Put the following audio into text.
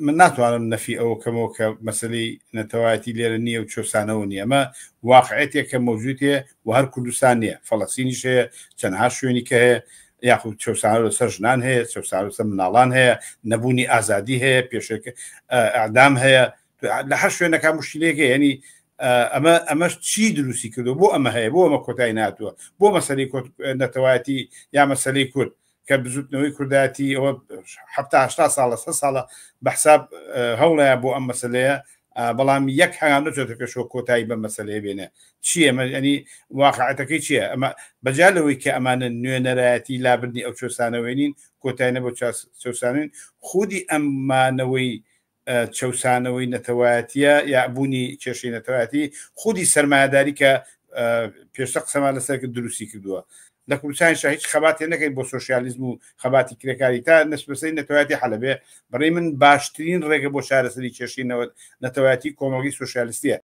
من ناتوانم نەفی ئەوە کەمەوە کە مەسەلەی نەتەوایەتی لێرە نییە و چەوسانەوە نییە. ئەمە واقعێتێک کە مەوجودێ و هەر کوردستان نییە، فەڵەستینیش هەیە، چەندها شوێنی کە هەیە، یاخود چەوسانەوە لەسەر ژنان هەیە، چەوسانەوە لەسەر مناڵان هەیە، نەبوونی ئازادی هەیە، پێشێک ئەعدام هەیە، لە هەر شوێنەکە مشکلەیەک هەیە. ینی ئەمە ئەمەش چی دروستی کردو بۆ ئەمە هەیە، بۆ ئەمە کۆتایی ناتووە، بۆ مەسەلەی نەتەوایەتی یا مەسەلەی کورد کە بزوتنەوەی کوردایەتی ئەوە حەفتا هەشتا ساڵە سە ساڵە بە حساب هەوڵەیە بۆ ئەم مەسلەیە، بەڵام یەک هەنگاو نەچێتە پێشەوە کۆتایی بە مەسلەیە بێنێ. چییە ئەمە؟ ینی واقعەتەکەی چییە؟ ئەمە بەجا لەوەی کە ئەمانە نوێنەرایەتی لابردنی ئەو چەوسانەوەی نین، کۆتایی نەبۆ چەوسانەوەین، خودی ئەمانەوەی چەوسانەوەی نەتەوایەتیە یا بوونی کێشەی نەتەوایەتی خودی سەرمایەداری کە پێشتر قسەمان لەسەر کرد دروستی کردووە. لە کوردستانیشا هیچ خەباتێ نەکەین بۆ سۆسیالیزم و خەباتی کرێکاری تا نسبەسەی نەتەوایەتی حەلەبێ. بەڕێی من باشترین ڕێگە بۆ چارەسەری کێشەی نەتەوایەتی کۆمەڵگەی سۆسیالیستیە.